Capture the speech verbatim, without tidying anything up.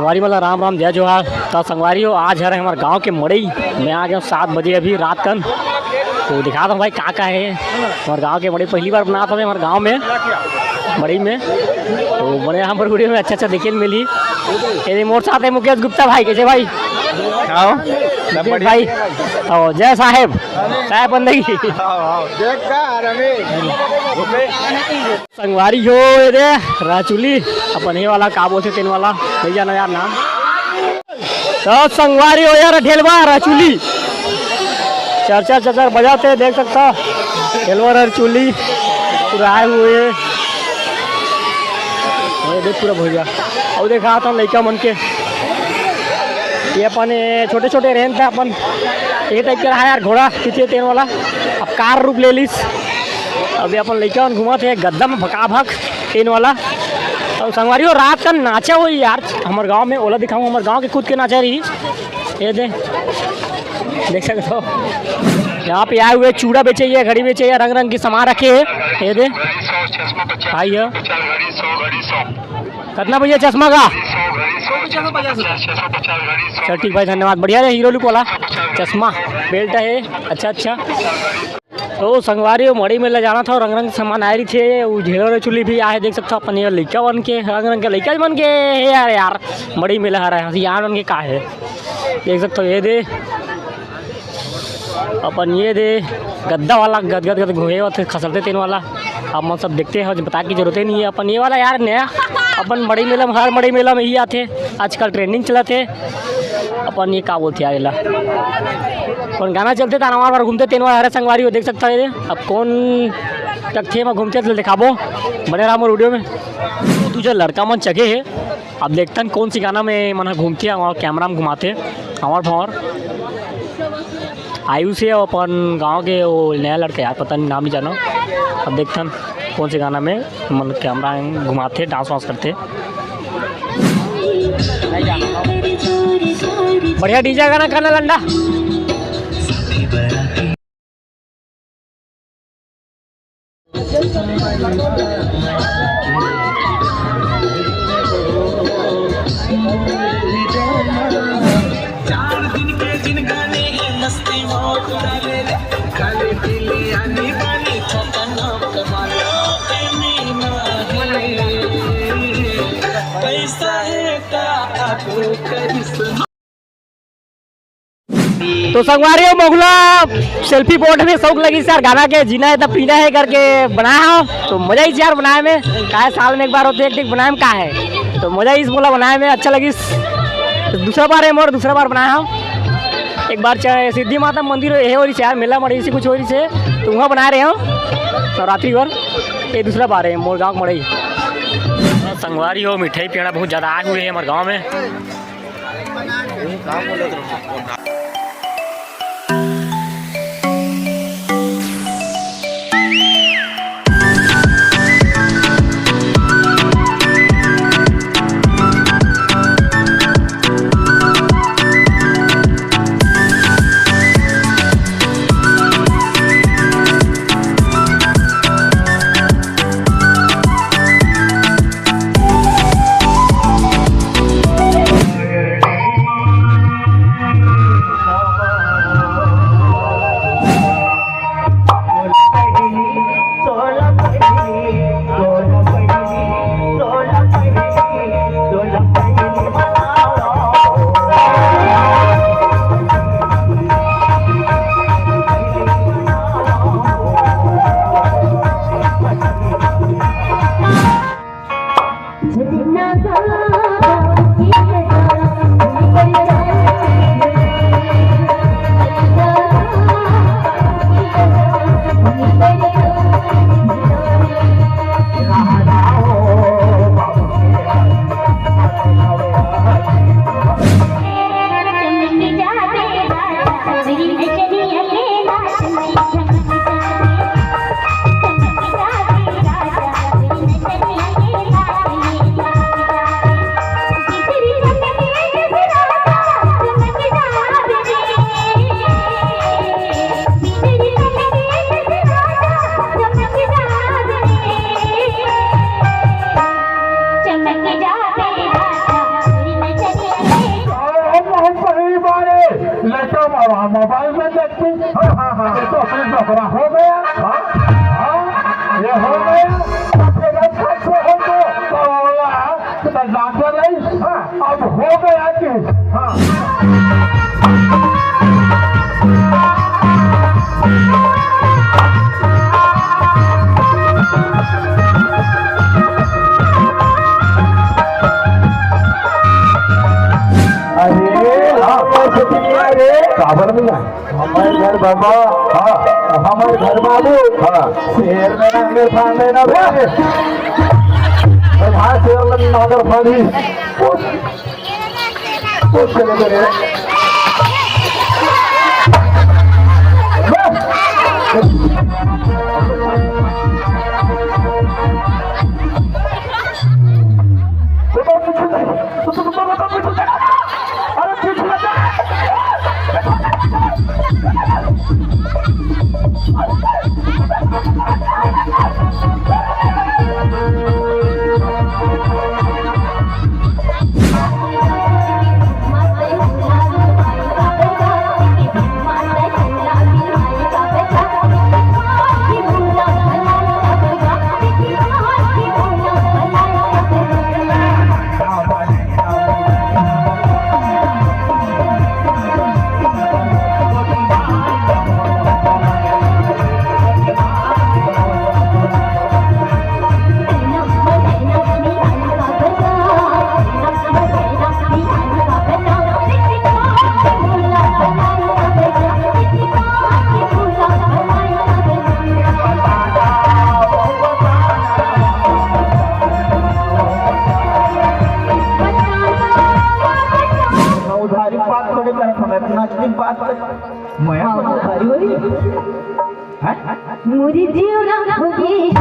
संगवारी मन ला राम राम, जय जोहार। त संगवारी हो, आज हरे हमर गांव के मड़ई। मैं आ गया हूँ सात बजे अभी रात कन। तो दिखात हूँ भाई का का है हमर गांव के मड़ई। पहली बार बनात हवे हमर गांव में मड़ई में। तो बने हमर वीडियो में अच्छा अच्छा देखे ल मिलही। ये मोर साथ है मुकेश गुप्ता भाई। कैसे भाई? आओ, सब मुकेश बढ़िया। भाई, आओ, जय साहेब, साहेब बंदगी। आओ, आओ। देख का रमेश। संगवारी हो, ये दे रहचुली, अपन ये वाला का बोलथे तेन वाला, नहीं जाना यार नाम। तो संगवारी हो यार, ढेलवा रहचुली, चर चर चर चर बजाथे, देख सकता ढेलवा रहचुली पूरा आए हुए। ये देख पूरा भैया, अउ देखा था लइका मन के, ये अपन, ए, छोटे छोटे रेन था अपन, ये टाइप के रहा यार, घोड़ा पीछे तेन वाला, अब कार रूप ले लिस। अभी अपन लइका मन घूमत हे गद्दा में भकाभक तेन वाला। अउ संगवारी हो, रात कन नाचा होही यार हमर गांव में, ओला दिखाऊं, हमर गांव के खुद के नाचा रही। ये दे, देख सकत हो, यहाँ पे आए हुए चूड़ा बेचे या घड़ी बेचे या रंग रंग के सामान रखे हे। ये दे भाई, ये कितना भैया चश्मा का? चल ठीक भाई, धन्यवाद। बढ़िया रे, हीरो लुक वाला चश्मा, बेल्ट है, अच्छा अच्छा। तो संगवारी हो, मड़ई मेला जाना था, रंग रंग सामान आए रही थे, वो ढेलो रहचुली भी आए, देख सकता अपन ये लइका मन के, रंग रंग के लइका मन के हे यार, यार मड़ई मेला हरा है, यार मन के का है, देख सकता हो। ये दे अपन, ये दे गद्दा वाला, गद गद गद घोहे होथे, खसरथे तेन वाला। आप मन सब देखते हो, बता के जरूरत ही नहीं है। अपन ये वाला यार नया, अपन मड़ई मेला में, हर मड़ई मेला में ही आथे, आजकल ट्रेंडिंग चलत हे। अपन ये का बोलथे यार एला, कौन गाना चलथे, ताना मार मार घूमथे तेन वाला हरे संगवारी हो, देख सकता है। अब कौन टकथे में घूमथे, तो दिखाबो, बने रहा मोर वीडियो में। दू झन लड़का मन चघे हे, अब देखथन कौन सी गाना में मन ह घूमथे, हमर कैमरा में घुमाथे, हमर भंवर आयुष हे, अपन गांव के वो नया लड़का यार, पता नहीं नाम नहीं जाना। अब देखथन कौन से गाना में मन कैमरा में घुमाथे, डांस वांस करथे। बढ़िया डीजे गाना करना लंडा। चार दिन के जिंदगानी है, मस्ती मौज उड़ा ले रे। खाली पीली आनी बानी, खतरनाक मालो के मीना है। पैसा है का आगू करिश्मा। तो संगवारी हो, मोला सेल्फी बोर्ड में शौक लगिस यार, गाना के जीना है तब पीना है करके बनाया हो, तो मजा आइस यार बनाए में। काहे साल में एक बार होथे, एक दिन बनाए में का है, तो मजा आइस मोला बनाए में, अच्छा लगिस। तो दूसरा बार है मोर, दूसरा बार बनाया हो। एक बार च-, सिद्धि माता मंदिर हे हो रही से यार, मेला मड़ई से कुछ हो रही से, तो वहाँ बना रहे हो नवरात्रि बर। ये दूसरा बार है मोर गाँव मड़ई। संगवारी हो, मिठाई पेड़ा बहुत ज़्यादा आए हुए हैं हमारे गाँव में। हाँ, हाँ, हाँ। ये तो अपने डोकरा हो गया। हाँ? हाँ? ये हो गया। तो फिर अब कैसे हो तो? तो बोला, तो डॉक्टर नहीं? हाँ। अब हो गया कि? हाँ। अरे, हाँ, अरे, काबर नहीं आए? हमर घर बाबा, हाँ, हमर घर बाबू, हाँ, शेर में नांगर फांदे ना बे। भाई, शेर में नांगर फांदी। कुछ चले गए। उधारी बात करे, चाहे समय अपना की बात करे। मैं हाँ, उधारी वाली। हैं? मुरी जीव रंग होगी।